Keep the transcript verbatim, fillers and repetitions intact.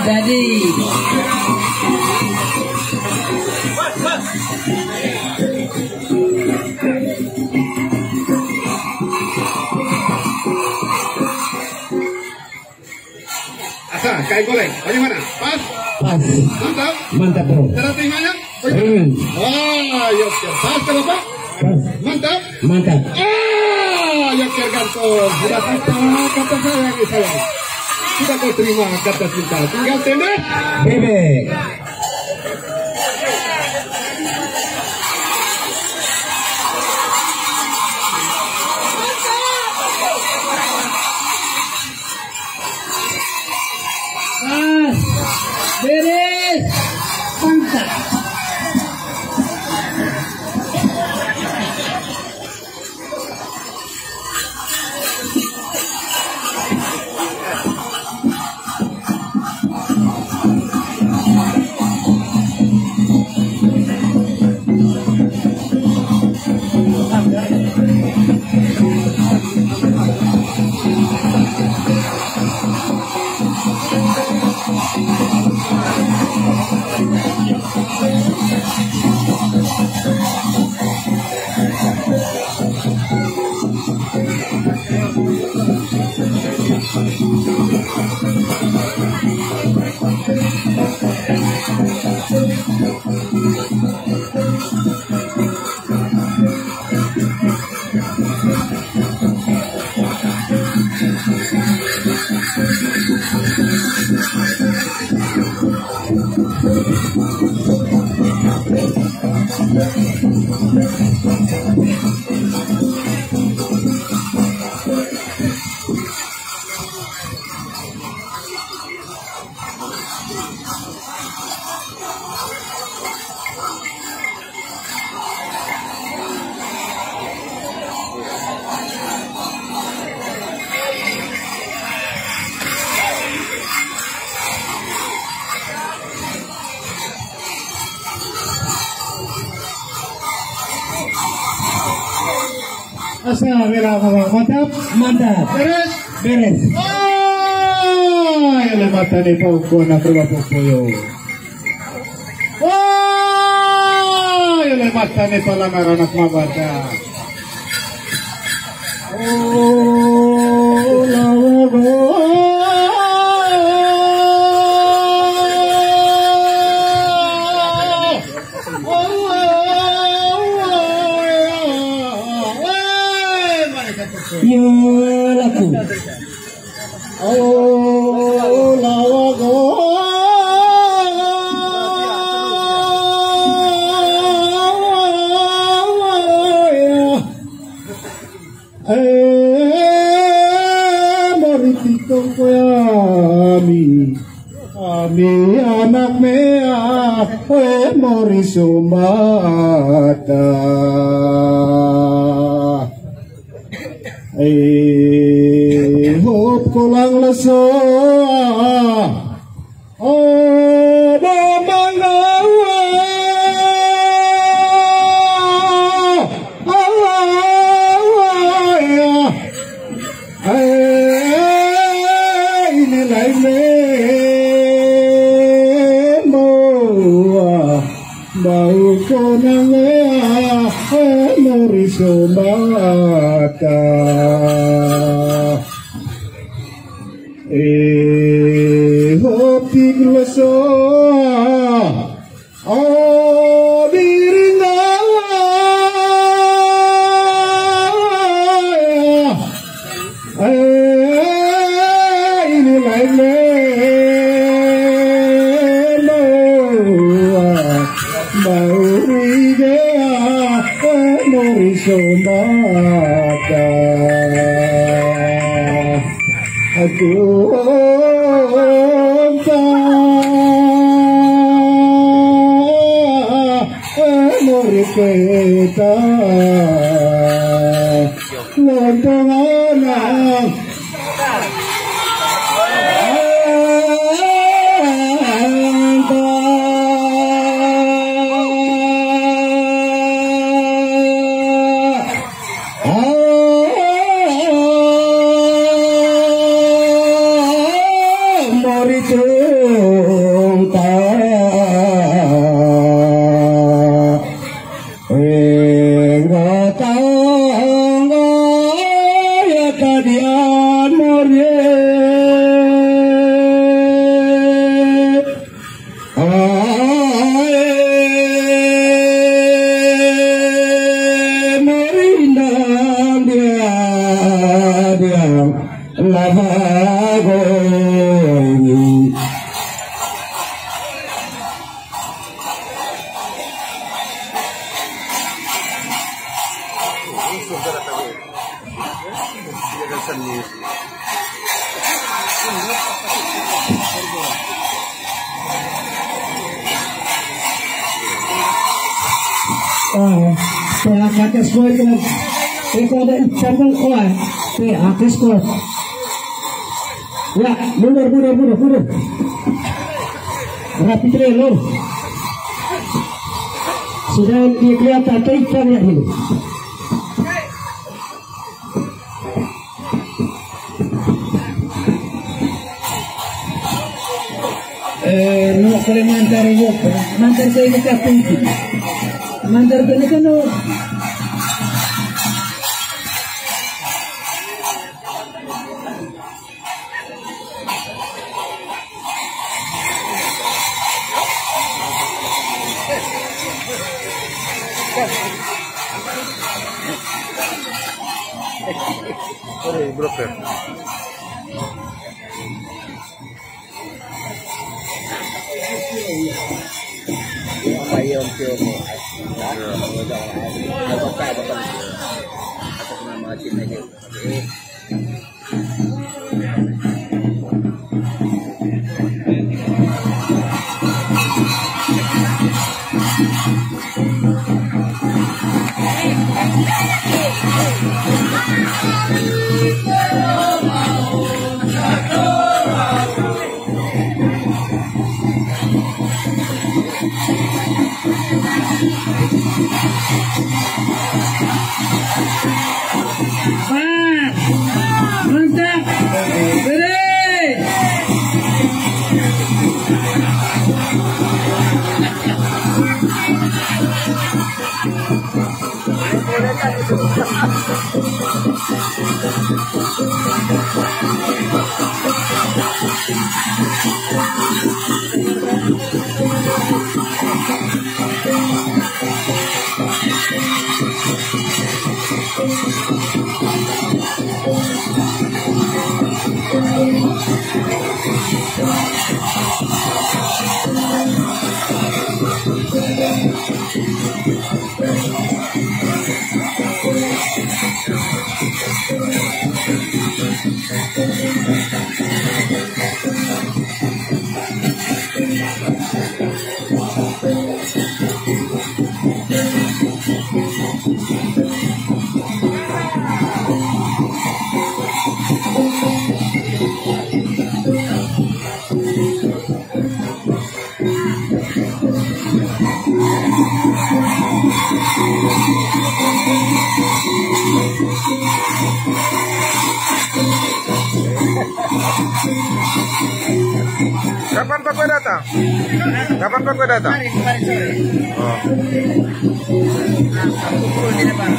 Jadi. Asa, kayak golek. Bagaimana? Pas? Pas. Mantap? Mantap, bro. Cara terimanya? Keren. Wah, ya, ya. Pas, Bapak? Pas. Mantap? Mantap. Ah, ya, tergantung. Sudah kata, kata saya, ya, sayang. Sudah kau terima kata cinta. Tinggal tenda. Bebek. Ah, beres. Mantap. Asa, wela, mama, mantap? Mantap. Beres? Beres. Oh, ya le mata ni pauko na perba popoyo. Oh, ya le mata ni palangar anak mabata. Oh, lawa go. Iya, laku. Oh, lawa go. Eh, mori titong ko ami. Ami anak mea, eh, mori sumbata. Eh, hop kolang leso. Oh, Bambang, oh, oh, oh, oh, ya. Eh, ini lain membawa bau konang ya, eh, mori sumbata. Eh, hop tik leso. Oh, biringa. Eh, ini lain membawa bau rigea, eh, mori sumbata. Aduh, ta, eh, mori peta. Lontong anak. Mori tu. P H K skor, kita. Itu ada Ican Bang Oa. P H K skor. Ya, mundur, mundur, mundur, mundur. Rapi, Tre, lo. Sudah dia kelihatan, Tre, Ican ya dulu. Eh, no, kole mantar ibu, mantar ke ini kapi. Mantar ke ini kan, no. Sorry, broker. Pas. Mantap. Beri. Kapan Pak Kue datang? Kapan Pak Kue datang? Kemarin, kemarin sore. Oh. Pukul di depan.